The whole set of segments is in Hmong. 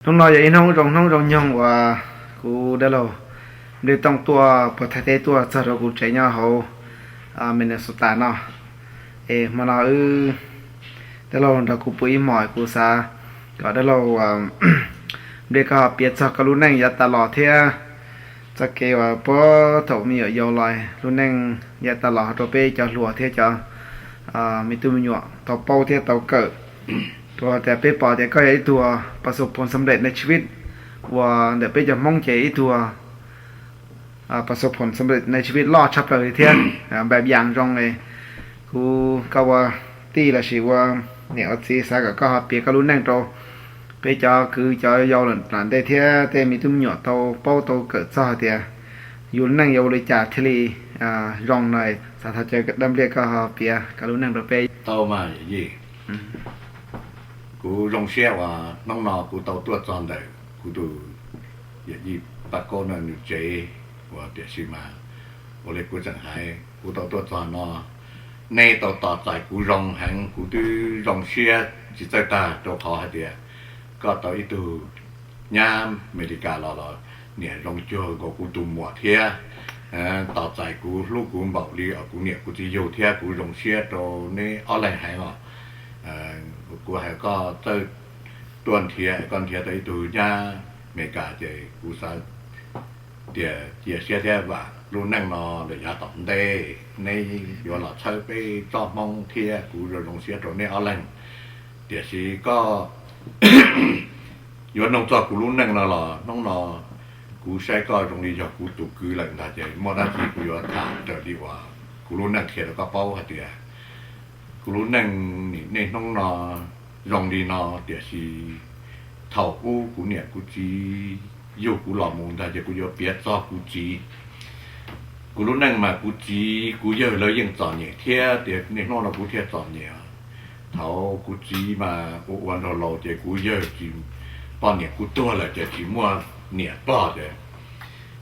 Hnub no yog ib hnub zoo hnub zoo nyoog uas kuv dab laug Npliaj Tooj tuaj puag Thaib teb tuaj txog rau kuv tsev nyob hauv Minnesota no. Es hmo no wb dab laug nrog kuv pw ib hmos, kuv xav kom dab laug Npliaj koj ho piav txog koj lub neej yav tas los thiab txoj kev uas puag thaum me nyuam yaus los lub neej yav tas los rau peb cov hluas thiab cov me tub me nyuam tau paub thiab tau kawm. Rau tias peb pom tias koj yog ib tug ประสบผลสำเร็จในชีวิต uas ntawm peb cov Hmoob ces ib tug ประสบผลสำเร็จในชีวิต loj tshaj plaws li thiab, npam yas zoo. Kuv koj ua tij lossis ua niam ua txiv xav kom koj ho piav koj lub neej rau peb cov kwv cov yau lam ntej thiab tej me tub me nyuam tau paub tau kawm txog hais tias yus lub neej yuav ua li cas thiaj li zoo no. Xav thov caw dab Npliaj koj ho piav koj lub neej rau peb tau mas. Yawm yij, kuv zoo siab uas hnub no kuv tau tuaj txog ntawm kuv tus yawm yij Paj Kaub no nws tsev uas tiam sis mas ua li kuv tseem hais kuv tau tuaj txog no, nej tau tos txais kuv zoo heev, kuv twb zoo siab tsis txawj tag rau qhov hais tias koj tau ib tug nyab Amelikas los los niam zoo cuag nkaus kuv tus muam thiab tos txais kuv hlub kuv npaum li kuv niam kuv txiv yug thiab kuv zoo siab rau neb ob leeg heev os. Kuv hais koj txawj tuaj nrhiav, koj nrhiav tau ib tug nyab Amelikas ces kuv xav tias cia siab thiab vam lub neej no lawm yav tom ntej neb yuav los txhawb peb tsob Hmoob thiab kuv zoo zoo siab rau neb ob leeg. Tiam sis koj yuav nug txog kuv lub neej no los hnub no kuv saib koj zoo li yog kuv tus kwv lawm ntag ces muaj dab tsi kuv yuav tham raws li uas kuv lub neej qhia rau koj paub hais tias kuv lub neej niaj hnub no zoo li no, tiam sis thaum ub kuv niam kuv txiv yug kuv los mus ntag ces kuv yuav piav txog kuv txiv. Kuv lub neej mas kuv txiv kuv yawg lawv yeej txom nyem thiab tias niaj hnub no kuv thiaj txom nyem. Thaum kuv txiv mas ua ua nraug laus ces kuv yawg tsis, poj niam kuv tuag lawm ces tsis muaj niam pog ces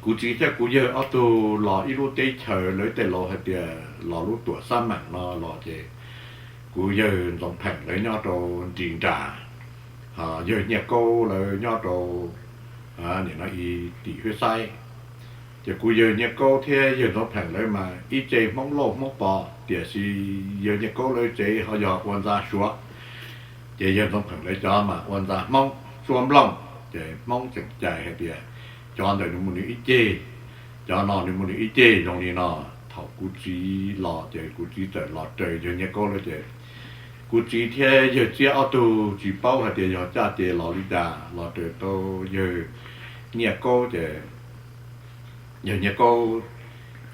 kuv txiv thiab kuv yawg ob tug los ib lub teb chaws lawv tej laus hais tias los lub tuam xab meem no los ces kuv yawg Ntxoov Pheem lawv nyob rau Nris Nras, yawg Nyiaj Kaub lawv nyob rau nim no ib tim Hwj Xaib. Ces kuv yawg Nyiaj Kaub thiab yawg Ntxoov Pheem lawv mas ib tse Hmoob Lauj Hmoob Pov, tiam sis yawg Nyiaj Kaub lawv tsev ho yog ua ntxa Suav. Ces yawg Ntxoov Pheem lawv cov mas ua ntxa Hmoob Suav Nplooj, ces Hmoob tseem cais hais tias cov ntawm nws muaj nws ib ceg, cov no nws muaj nws ib ceg zoo li no. Thaum kuv txiv los ces kuv txiv txawm los raws yawg Nyiaj Kaub lawv ces kuv txiv thiab yawg Txiab ob tug tsis paub hais tias yog caj ces los li cas los raws tau yawg Nyiaj Kaub ces yawg Nyiaj Kaub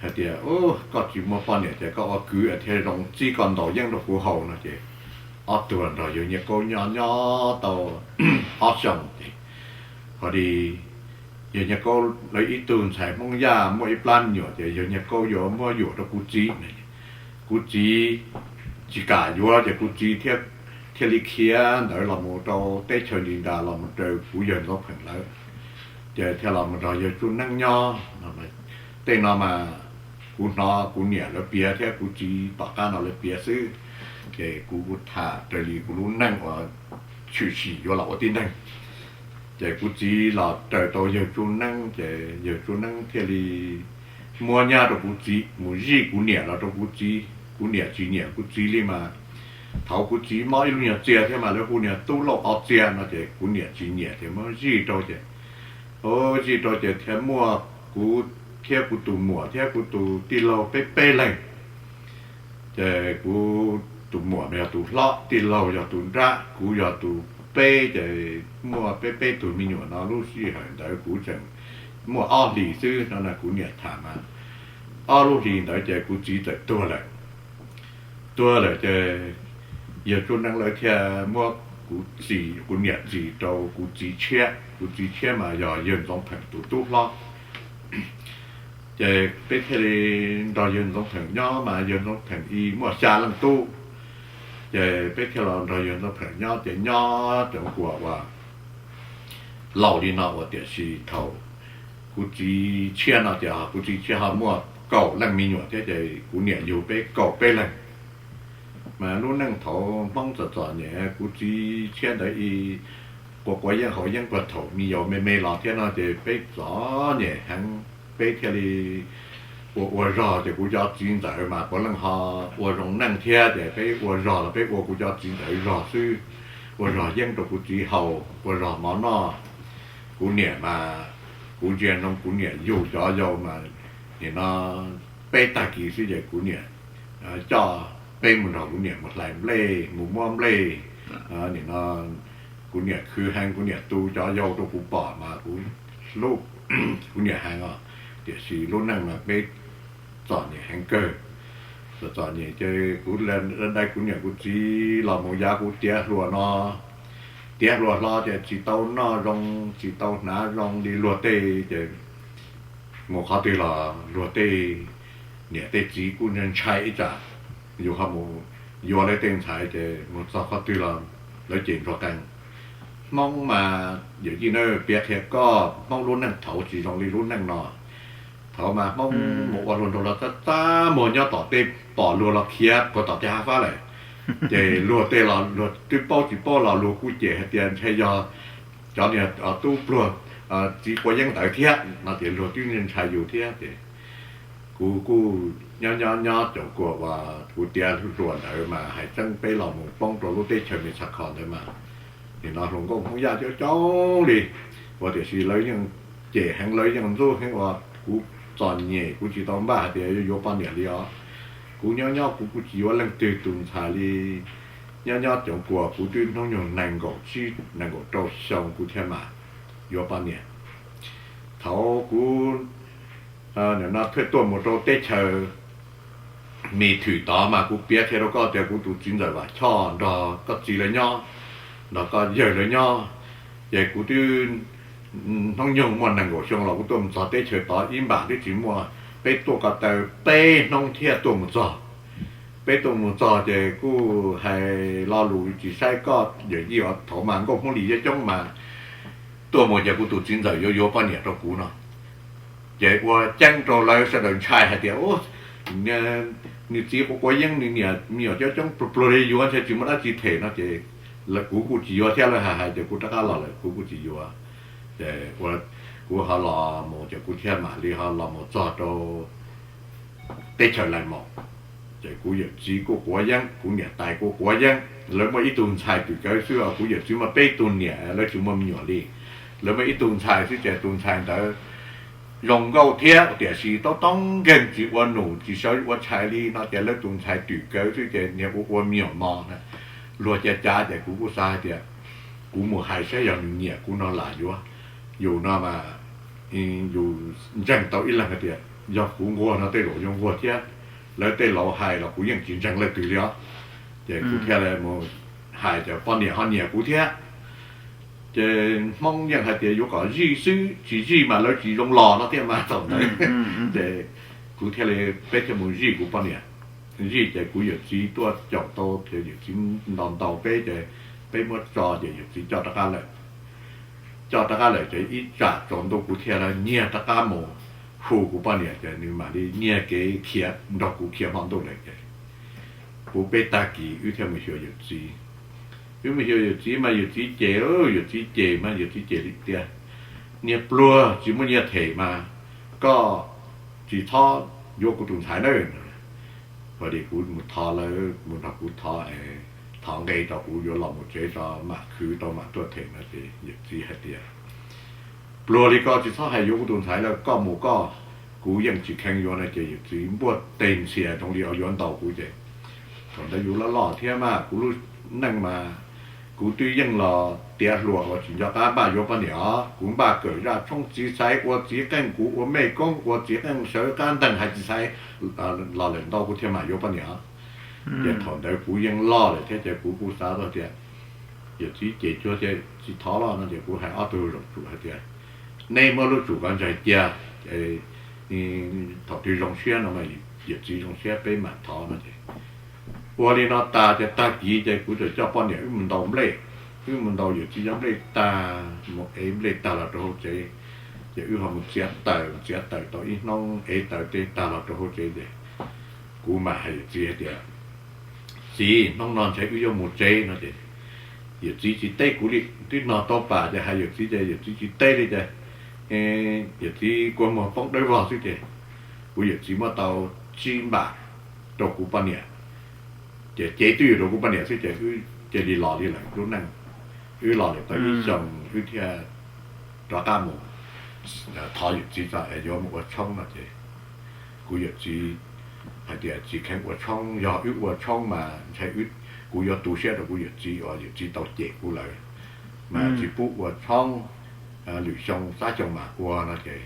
hais tias, Koj tsis muaj poj niam ces koj ua kwv thiaj zoo, txib koj ntaus yeeb rau kuv haus no ces ob tug nrog yawg Nyiaj Kaub nyob nyob tau ob xyoos ces ho li yawg Nyiaj Kaub lawv ib tug ntxhais Hmoob Yaj muaj ib plab me nyuam ces yawg Nyiaj Kaub yuav muab yuam rau kuv txiv. Kuv txiv tsis kam yuav ces kuv txiv thiaj li khiav ntawd los mus rau teb chaws Nris Nras los mus raws kuv yawg Ntxoov Pheem lawv, ces thiaj los mus nrog yawg Tsuj Neeb nyob. Tej no mas kuv hnov kuv niam lawv piav thiab kuv txiv tom qab no lawv piav xwb, ces kuv kuv tham raws li kuv lub neej uas tshwm sim yuav los ua tib neeg. Ces kuv txiv los raws tau yawg Tsuj Neeb ces yawg Tsuj Neeb thiaj li muab nyab rau kuv txiv mus zij kuv niam los rau kuv txiv. Kuv niam tsis nyiam kuv txiv li mas thaum kuv txiv mob ib lub nyuag txia thiab mas lawv hu niag tub lauj au txia no ces kuv niam tsis nyiam ces muab zij rau ces, zij rau ces thiaj muaj kuv thiab kuv tus muam thiab kuv tus tij laug peb peb leeg. Ces kuv tus muam mas yog tus hlob, tij laug yog tus nrab, kuv yog tus peb, ces muaj peb peb tug me nyuam no. Lub sij hawm ntawd kuv tseem muaj ob hlis xwb no, kuv niam tham mas ob lub hlis ntawd ces kuv txiv txawm tuag lawm. Tuag lawm ces yawg Tsuj Neeb lawv thiaj muab kuv txiv, kuv niam txis rau kuv txiv tshiab. Kuv txiv tshiab mas yog yawg Ntxoov Pheem tus tub hlob. Ces peb thiaj li nrog yawg Ntxoov Pheem nyob mas yawg Ntxoov Pheem ib muaj xya leej tub. Ces peb thiaj los nrog yawg Ntxoov Pheem nyob, ces nyob cov kuas uas laus li no uas tiam sis thaum kuv txiv tshiab no ces kuv txiv tshiab ho muaj kaum leej me nyuam thiab, ces kuv niam yug peb kaum peb leeg. Mas lub neej thaum Hmoob txom txom nyem, kuv txiv tshiab ntawd ib quav quav yeeb haus yeeb puag thaum me yaus me me los thiab no ces peb txom nyem heev. Peb thiaj li ua ua zog, ces kuv cov txiv ntxawm mas puav leej ho ua zoo neej thiab, ces peb ua zog los peb ua kuv cov txiv ntxawm zog xwb, ua zog yeeb rau kuv txiv haus, ua zog mov noj. Kuv niam mas, kuv ntsia nroo kuv niam yug cov yau mas nim no peb tag kis xwb ces kuv niam coj peb mus nrog kuv niam mus hlais nplej, mus muab nplej. Nim no kuv niam khwv heev, kuv niam tu cov yau rau kuv pom mas kuv hlub kuv niam heev os. Tiam sis lub neej no peb txom nyem heev kawg. Txom txom nyem ces kuv dai kuv niam kuv txiv los mus yav kuv tiav hluas no, tiav hluas hlo ces tsis tau noj zoo, tsis tau hnav zoo li luag tej, ces mus qhov twg los luag tej niam tej txiv kuj ntshai ib tsam yus ho mus yuav lawv tej ntxhais, ces mus txog qhov twg los lawv cem ntsuag qees. Hmoob mas yawm yij na, piav qhia koj, Hmoob lub neej thaud tsis zoo li lub neej no. Thaud mas Hmoob mus ua hluas nraug los txaj txaj muag nyob tom tej, pom luag los khiav puag tom tej hav fab lawm. Ces luag tej los luag twb paub tsis paub los luag kuj cem hais tias ntshe yog cov niag tub pluag txiv quav yeeb ntawd thiab no, ces luag twb ntshai yus thiab. Ces kuv kuj nyob nyob nyob cov kuas uas kuv tiav hluas ntawd mas hais tseeb peb los mus poob rau lub teb chaws Mes Xas Khos ntawd mas nim no hluas nkauj Hmoob Yaj coob coob li, ua tiam sis lawv yeej cem heev, lawv yeej ntxub heev ua kuv txom nyem, kuv tsis tau npaj hais tias yuav yuav poj niam li os. Kuv nyob nyob kuv kuj tsis yuav leej twg tus ntxhais li. Nyob nyob cov kuas kuv twb hnub nyoog nees nkaum tsib nees nkaum rau xyoo kuv thiaj mam yuav poj niam. Thaud kuv nim no thiaj tuaj mus rau teb chaws Mis Thwm tod mas kuv piav qhia rau koj tias kuv tus txiv ntxawm Vam Choj nrog koj txiv lawv nyob, nrog koj yawg lawv nyob. Ces kuv twb hnub nyoog muaj nees nkaum xyoo los kuv tuaj mus txog teb chaws tod ib npam twb tsis muaj, peb tuaj ko taw peb hnub thiaj tuaj mus txog. Peb tuaj mus txog ces kuj hais lo lus tsis saib koj yawm yij os, thaum mas nkauj Hmoob Lis coob coob mas tuaj mus ces kuv tus txiv ntxawm yuav yuav poj niam rau kuv no. Ces ua ceeb rau lawv sawv daws ntshai hais tias nws txiv quav quav yeeb, nws niam me nyuam coob coob pluag pluag li, yuav ntshe tsis muaj dab tsi them no ces kuv kuj tsis yuav thiab, lawv hais hais ces kuv rov qab los lawm, kuv kuj tsis yuav. Ces kuv ho los mus ces kuv thiaj mam li ho los mus txog rau teb chaws Lais Maum. Ces kuv yawm txiv kuj quav yeeb, kuv niam tais kuj quav yeeb, lawv muaj ib tug ntxhais twm kawg xwb os. Kuv yawm txiv muaj peb tug niam, lawv tsis muaj me nyuam li. Lawv muaj ib tug ntxhais xwb ces tus ntxhais ntawd zoo nkauj thiab tiam sis toob toob nkeeg, tsis ua num tsis sawv ua tshais li no ces lawv tus ntxhais twm kawg xwb ces niag ua ua me nyuam mos na. Luag cav cav ces kuv kuj xav hais tias kuv mus hais saib yog nws nyiam kuv no lam yuav. Yus no mas yus ntseeg tau ib leeg hais tias yog kuv nquag no tej zaum yuav nquag thiab. Lawv tej laus hais los kuv yeej tsis ntseeg leej twg li os. Ces kuv thiaj li mus hais ces poj niam ho nyiam kuv thiab. Ces Hmoob yeej hais tias yuav kom zij xwb, tsis zij mas lawv tsis zoo los no thiaj mas thaum ntawd. Ces kuv thiaj li, peb thiaj mus zij kuv poj niam. Zij ces kuv yawm txiv tuaj caum tau ces yawm txiv ntaus ntaus peb ces peb muab tso ces yawm txiv coj rov qab lawm. Coj rov qab lawm ces ib tsam tsaus ntuj kuv thiaj li nyiag rov qab mus hu kuv poj niam ces nws mam li nyiag kev khiav nrog kuv khiav hmo ntuj lawm ces puv peb tag kis wb thiaj mus xyuas yawm txiv. Wb mus xyuas yawm txiv mas yawm txiv cem, yawm txiv cem mas yawm txiv cem li tias niag pluag tsis muaj nyiaj them mas koj tsis txhob yuav kuv tus ntxhais nawb. Hos li kuv mus thov lawv mus nrog kuv thov, thov nqe rau kuv yuav los mus tsev tso mam khwv tau mam tuaj them no ces yawm txiv hais tias pluag li koj tsis txhob hais yuav kuv tus ntxhais lawm, koj mus koj, kuv yeej tsis kheev yuav no ces yawm txiv npuaj teg ntxhias zoo li yuav ntaus kuv ces Thaum ntawd yus loj loj thiab mas kuv lub neej mas kuv twb yeej los tiav hluas uas tsis nco qab npaj yuav poj niam os. Kuv npaj kawm zaj tshoob txiv xaiv ua txiv qeej, kuv ua mej koob ua txiv qeej sawv qab nteeg hais txiv xaiv los lawm ntau kuv thiaj mam yuav poj niam os. Ces thaum ntawd kuv yeej loj lawm thiab ces kuv kuj xav tias yawm txiv ces cuag ces tsis thov los no ces kuv hais ob tug zaum tsum hais tias nej muab lub tsum ko ntsaig cia, thaum twg zoo siab no mas yawm txiv zoo siab peb mam thov no ces ua li no tas ces tag kis ces kuv txawm coj poj niam wb mus ntaus nplej, wb mus ntaus yawm txiv cov nplej tag, mus ev nplej tag los rau hauv tsev, ces wb ho mus txiav taws, txiav taws tau ib hnub ev taws tej tag los rau hauv tsev ces kuv mam hais yawm txiv hais tias txiv, hnub no ntshai wb yuav mus tsev no ces yawm txiv tsis teb kuv li, twb no tau pam ces hais yawm txiv ces yawm txiv tsis teb li ces yawm txiv kua muag poob dawb vog xwb ces kuv yawm txiv muab tau tsib npam rau kuv poj niam, ces cev twj ywm rau kuv poj niam xwb ces wb cia li los li lawm lub neej. Wb los li tau ib xyoos wb thiaj rov qab mus thov yawm txiv txog yuav mus ua tshoob no ces kuv yawm txiv hais tias tsis kheev ua tshoob, yog wb ua tshoob mas ntshai kuv yuav tu siab rau kuv yawm txiv uas yawm txiv tau cem kuv lawm, mas tsis pub ua tshoob, lwm xyoo xab xyoo mam ua no ces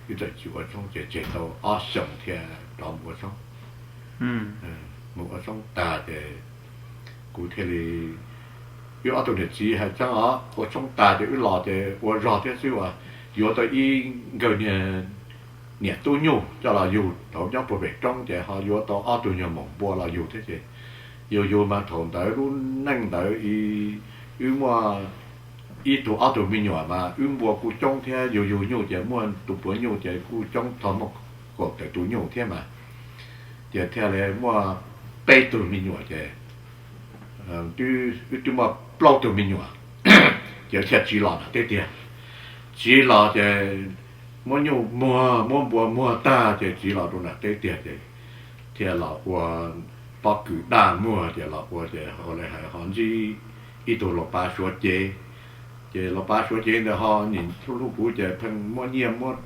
wb txawm tsis ua tshoob ces tseg tau ob xyoos thiaj rov mus ua tshoob. Mus ua tshoob tag ces kuv thiaj li, wb ob tug niam txiv hais tseeb os, ua tshoob tag ces wb los ces ua zog thiab xwb uas yuav tau ib nkawg niag niam tub nyuj coj los yug tau nyob puag pem roob ces ho yuav tau ob tug nyuag maum npua los yug thiab ces yug yug mas thaum ntawd lub neej ntawd wb muaj ib tug ob tug me nyuam mas wb npua kuj coob thiab yug yug nyuj ces muaj tus puav nyuj ces kuj coob txog muaj kaum tawm tus nyuj thiab mas ces thiaj li muaj peb tug me nyuam ces wb twb muaj plaub tug me nyuam ces thiaj tsiv los nram teb tiag. Tsiv los ces muab nyuj muag muab npua muag tag ces tsiv los rau nram teb tiag ces thiaj los ua pob kws daj muag ces los ua ces ua li hais ho ntsib ib tug los pav suav cev. Ces los pav suav cev ntawd ho nim hlub hlub kuv ces pheej muab nyiaj muab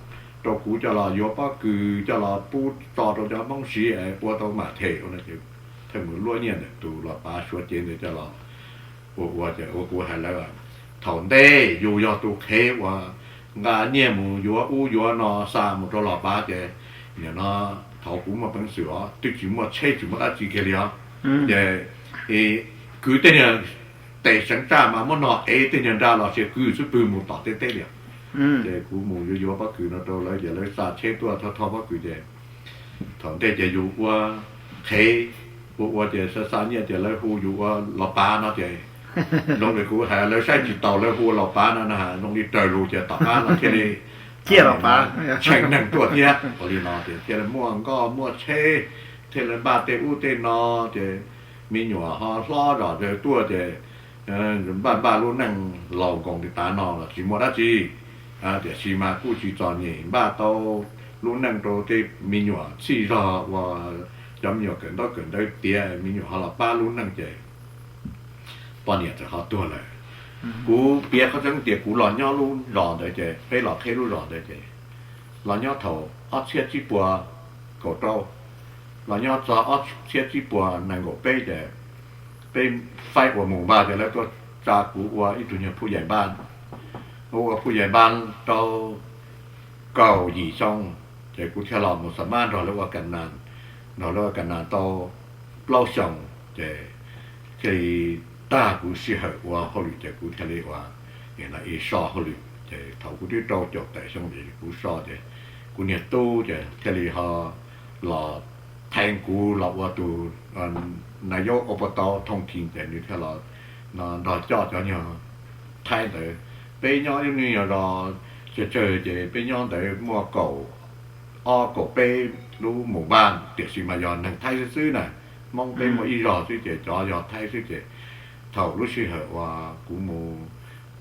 rau kuv coj los yuav pob kws coj los pub tso rau cov Hmoob siv ua tau mam them ua no ces pheej mus luab nyiaj ntawm tus los pav suav cev ntawd coj los ua ua ces ua kuv hais lawv, thaum ntej yus yog tus qhev uas nqa nyiaj mus yuav ub yuav no xa mus rau los pav ces nim no thaum kuv muaj peev xwm os twb tsis muaj tsheb tsis muaj dab tsi kiag li os ces kwv tej niag tes seev tsaj mas muab no ev tej niag nra los sis kwv xub pwg mus tom tej teb li. Ces kuv mus yuav yuav pob kws no rau lawv ces lawv xa tsheb tuaj thauj thauj pob kws ces thaum ntej ces yus ua qhev ua ua ces xa xa nyiaj ces lawv hu yus ua los pav no ces zoo li kuv hais lawv saib tsis taus lawv hu ua los pav no na zoo li raws lus ces tom qab no thiaj li tshee neeg tuaj thiab ua li no ces thiaj li muaj nkoj muaj tsheb thiaj li npaj tej ub tej no ces me nyuam ho hlob zom zaws tuaj ces npaj npaj lub neej laus nkoos li tav no los tsis muaj dab tsi. Tiam sis mas kuj tsis txom nyem npaj tau lub neej rau tej me nyuam txhij zog uas cov me nyuam kawm ntaub kawm ntawv tiav me nyuam ho los pab lub neej ces poj niam txawm ho tuag lawm. Kuv piav qhov tseeb tias kuv los nyob lub zos ntawd ces peb los qheb lub zos ntawd ces los nyob thaum ob txhiab tsib puas kaum rau los nyob txog ob txhiab tsib puas nees nkaum peb ces peb faib ua mus npaj ces lawv tuaj tsa kuv ua ib tug nyuag phuj yais npaj. Ua phuj yais npaj rau kaum yim xyoo ces kuv thiaj los mus xa mab nrog lawv ua ka nas, nrog lawv ua ka nas tau plaub xyoo ces thiaj li tag kuv sij hawm ua hauj lwm ces kuv thiaj li ua so hauj lwm ces thaum kuv twb rau caum tawm xyoo ces kuv so ces kuv niag tub ces thiaj li ho los thaiv kuv los ua tus nais yaub ua pov tau thooj thi ces nws thiaj los nrog coj cov nyuag thaib ntawd. Peb nyob ib lub nyuag zos tsawg tsawg ces peb nyob ntawd muaj kaum ob kaum peb lub mus npaj tiam sis mas yog neeg thaib xwb xwb na. Hmoob peb muaj ib zog xwb ces cov yog thaib xwb ces thaum lub sij hawm uas kuv mus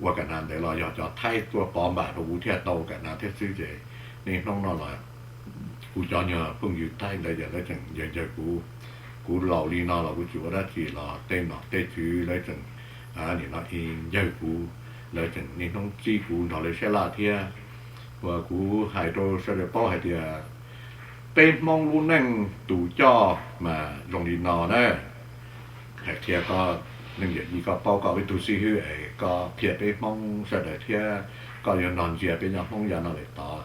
ua ka nas ntawd los yog cov thaib tuaj pov npam rau kuv thiaj tau ka nas thiab xwb ces niaj hnub no los kuv cov nyuag phooj ywg thaib ntawd ces lawv tseem yawg yawg kuv. Kuv laus li no los kuv tsis ua dab tsi los tej nom tej tswv lawv tseem nim no ncawg kuv, lawv tseem niaj hnub txib kuv nrog lawv sab laj thiab. Uas kuv hais rau sawv daws paub hais tias peb Hmoob lub neej tus coj mas zoo li no na. Hais qhia koj, neeg yawm yij, koj paub koj ua ib tug xib hwb es koj qhia peb Hmoob sawv daws thiab koj yuav nrog ntsia peb cov Hmoob yav no lawm tod.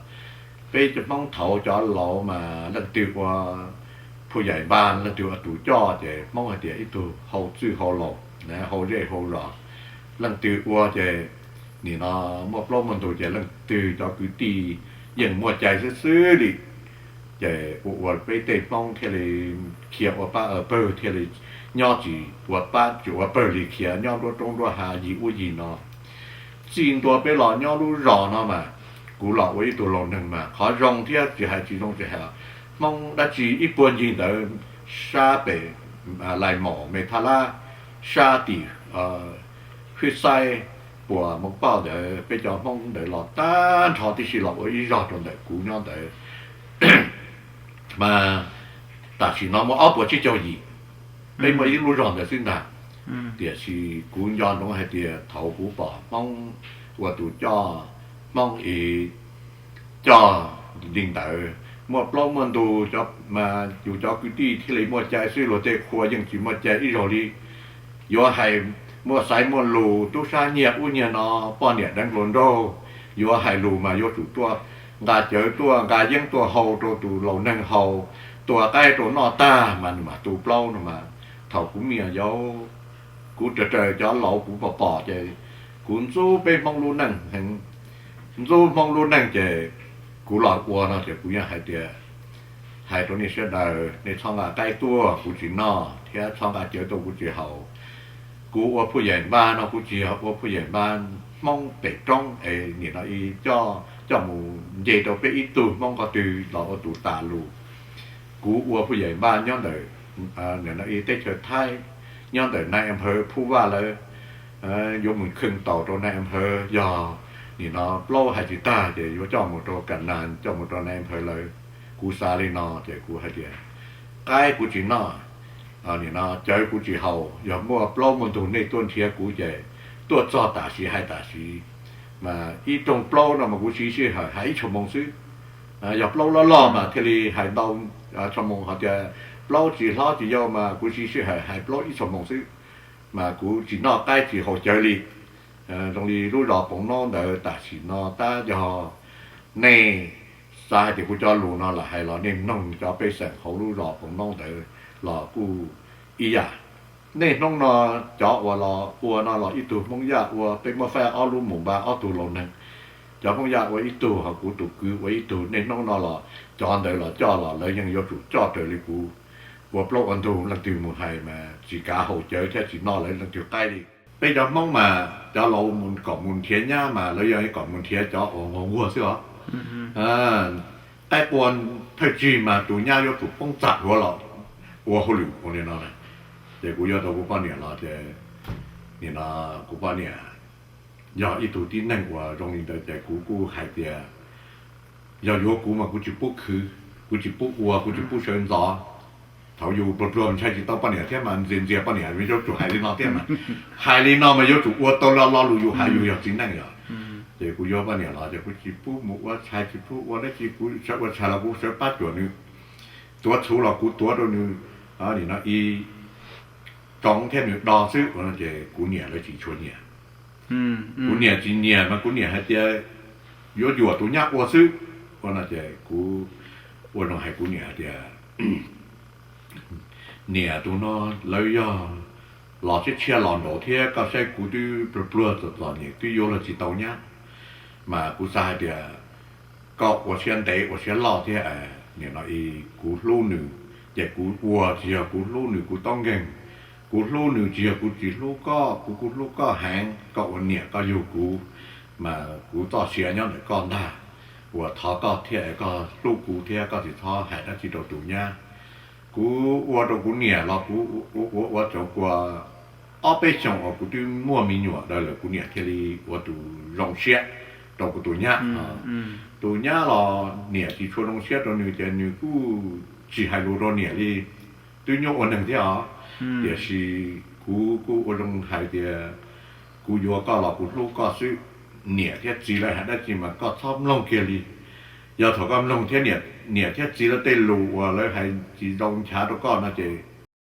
Peb cov Hmoob thaud cov laus mas leej twg ua phuj yaim npab, leej twg ua tus coj ces Hmoob hais tias ib tug hau txwj hau laus, hau zej hau zos. Leej twg ua ces nim no muaj plaub muaj ntug ces leej twg cov kwv tij yeej muaj cai xwb xwb li. Ces ua ua peb tej Hmoob thiaj li khiav ua pab ua pawg, thiaj li nyob tsis ua pab tsis ua pawg li, khiav nyob nruab roob nruab hav yig ub yig no. Txij ntua peb los nyob lub zos no mas kuv los ua ib tug laus neeg mas qhov zoo thiab tsis hais tsis zoo tsis hais, Hmoob dab tsi ib puag ncig ntawd, sab pem Lais Maum, Me Thab Lab, sab tim Hwj Xaib, Puas, Moos Pauj ntawd, peb cov Hmoob ntawd los tag nrho tib si los ua ib zog rau ntawm kuv nyob ntawd. Mas tam sim no muaj ob puas tsib caug yim, peb muaj ib lub zos ntawd xwb ntag. Tiam sis kuv nco ntsoov hais tias thaud kuv pom Hmoob ua tus coj, Hmoob ib coj li ntawd, muaj plaub muaj ntug, yus cov kwv tij thiaj li muaj cai xwb, luag tej qhua yeej tsis muaj cai ib zaug li. Yuav hais muaj xaiv muaj lus, tub sab nyiag ub nyiag no, poj niam deev hluas nraug, yuav hais lus mas yuav tsum tuaj nqa cawv tuaj nqa yeeb tuaj hau rau tus laus neeg haus, tua qaib rau noj tag mas nws mam tu plaub no mas. Thaum kuv me nyuam yaus, kuv raws raws cov laus kuv pom pom ces kuv ntxub peb Hmoob lub neej heev. Ntxub Hmoob lub neej ces kuv los ua no ces kuv yeej hais tias, hais rau nej sawv daws, nej txhob nqa qaib tuaj kuv tsis noj thiab txhob nqa cawv tuaj kuv tsis haus. Kuv ua phuj yaim npab no kuv tsis yog ua phuj yaim npab Hmoob pem roob es nim no ib coj coj mus nce rau peb ib tug Hmoob qhov twg los ua tus tas lus. Kuv ua phuj yaim npab nyob ntawm nim no ib teb chaws Thaib, nyob ntawm nais am phawv Phuj Vaj lawv yuav mus khwj taus rau nais am phawv, yog nim no plaub hais tsis tag ces yuav coj mus rau Kam Nas, coj mus rau nais am phawv lawv. Kuv xav li no ces kuv hais tias, qaib kuv tsis noj, nim no cawv kuv tsis haus, yog muaj plaub muaj ntug nej tuaj nrhiav kuv ces tuaj txog tam sim hais tam sim. Mas ib rooj plaub no mas kuv siv sij hawm hais ib tshuaj moos xwb. Yog plaub loj loj mas thiaj li hais ntau tshuaj moos, ho tias plaub tsis hlob tsis yau mas kuv siv sij hawm hais plaub ib tshuaj moos xwb. Mas kuv tsis noj qaib tsis haus cawv li. Zoo li lub zos Poos Noob ntawd tam sim no tab yog nej xav hais tias kuv cov lus no lam hais los nej mloog cov pej xeem hauv lub zos Poos Noob ntawd los kuj ib yam. Niaj hnub no cov uas los ua no los ib tug Hmoob Yaj ua, peb muab faib ob lub mus npaj ob tug laus neeg. Cov Hmoob Yaj ua ib tug, ho kuv tus kwv ua ib tug. Niaj hnub no los cov ntawd los coj los lawv yeej yuav tsum coj raws li kuv. Ua plaub ua ntug leej twg mus hais mas tsis kav haus cawv thiab tsis noj lawv leej twg qaib li. Peb cov Hmoob mas cov laus kom mus nrhiav nyab mas lawv yog kom mus nrhiav cov uas nquag nquag xwb os. Qaib qua thawj tsig mas tus nyab yuav tsum poob txam duav los ua hauj lwm ua li no. Ces kuv yuav tau kuv poj niam los ces nim no kuv poj niam yog ib tug tib neeg uas zoo li ntawd ces kuv kuj hais tias yog yuav kuv mas kuv tsis pub khwv, kuv tsis pub ua, kuv tsis pub sawv ntxov. Thaum yus pluag pluag ntshai tsis tau poj niam thiab mas ntxias ntxias poj niam, yuav tsum hais li no thiab mas. Hais li no mas yuav tsum ua tau lo lo lus yus hais, yus yog txiv neej yom. Ces kuv yuav poj niam los ces kuv tsis pub mus ua tshais, tsis pub ua dab tsi, kuv sawv ua tshais los kuv sawv pab cuam nws, tuav txhuv los kuv tuav rau nws, nim no ib tsoov thiab nws do xwb ua no ces kuv niam lawv tsis tshua nyiam. Kuv niam tsis nyiam mas kuv niam hais tias yuav yuam tus nyab ua xwb ua no ces kuv ua zoo hais kuv niam hais tias niam, tus no lawv yog los tshiab tshiab los nraud thiab, koj saib kuv twb pluag pluag txom txom nyem twb yuav luag tsis tau nyab, mas kuv xav hais tias koj ua siab ntev ua siab loj thiab, nim no ib kuv hlub nws, ces kuv ua tsis yog kuv hlub nws kuv tob nkeeg, kuv hlub nws tsis yog kuv tsis hlub koj, kuv kuj hlub koj heev, koj ua niam koj yug kuv, mas kuv txoj sia nyob ntawm koj ntag, uas thov koj thiab koj hlub kuv thiab koj tsis txhob hais dab tsi rau tus nyab. Kuv ua rau kuv niam los kuv ua ua tsov kua ob peb xyoos uas kuv twb muaj me nyuam lawm kuv niam thiaj li ua tus zoo siab rau kuv tus nyab. Tus nyab los niam tsis tshua zoo siab rau nws ces nws kuj tsis hais lus rau niam li, twb nyuaj ua neeg thiab os. Tiam sis kuv kuj ua zoo hais tias kuv yuav koj los kuv hlub koj xwb, niam thiab txiv lawv hais dab tsi mas koj txhob mloog kiag li. Yog thaum koj mloog thiab niam thiab txiv lawv tej lus uas lawv hais tsis zoo nchav rau koj no ces